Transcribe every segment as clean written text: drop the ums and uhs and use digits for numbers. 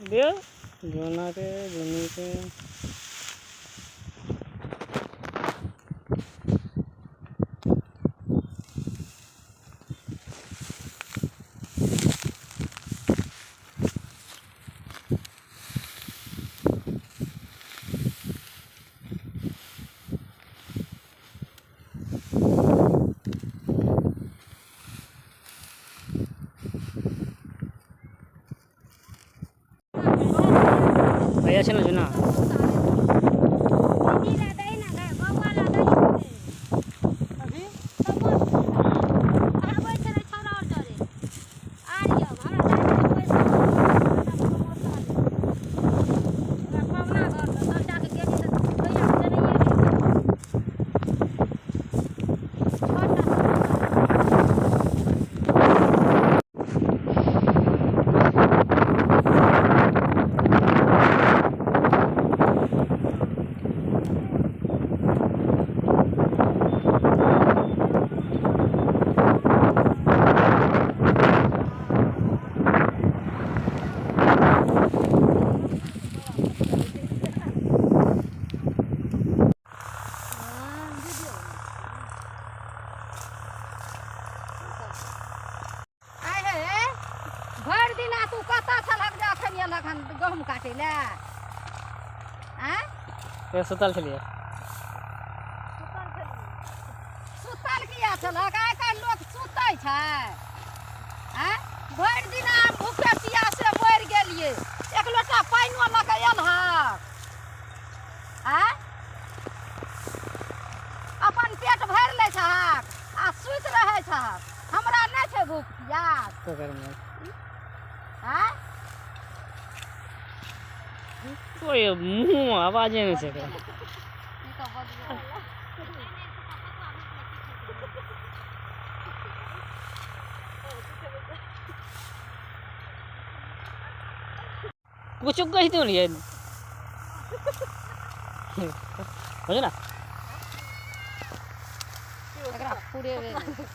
दे जोना के जोनी के भैया छै ने जोना भरि दिना तू कतऽ छलहक जे अखन एलहक हन गहूम काटै लए? आँय? सुतल छलियै। सुतल किया छलहक? आइ काल्हि लोक सुतै छै? आँय, भरि दिना हम भूखे पियासे मरि गेलियै, एक लोटा पानिओ लऽ कऽ एलहक? आँय, अपन पेट भरि लै छहक आ सुति रहै छहक, हमरा नहि छै भूख पियास? आँय? कोइ मुँह आवाजे नहि छै। कुछ कहि दो नहीं हो ना। एकरा फुरेबे नहि।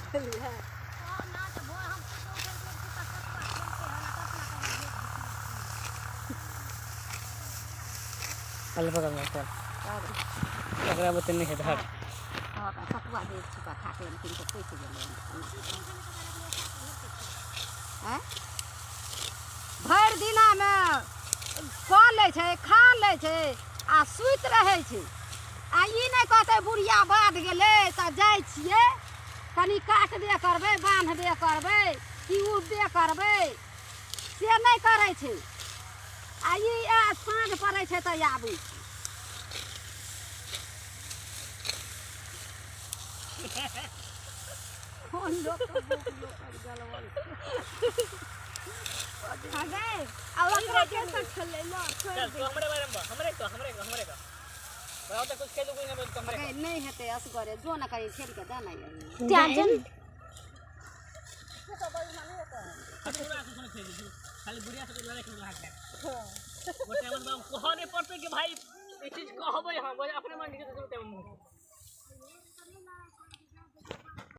पहले पकड़ में चल, एकरा बते नहीं है धर। सतुआ दे छुपा खा के किनको पैसि गेलै। आँय, भरि दिनामे कऽ लै छै, खा लै छै आ सुति रहै छै, आ ई नहि कहतै बुढ़िया बाध गेलै तऽ जाइ छियै कनि काटबे करबै, बान्हबे करबै कि उबबे करबै, से नहि करै छै। आ ई साँझ पड़ै छै तऽ आबै छै। नहि हेतै असगरे, जो ने कहीं खेल के देना। खाली बुढ़िया सबके लड़ाई खेल रहा है, वो टाइम में कहने पड़ते कि भाई ई चीज कहबै हम अपने मन के।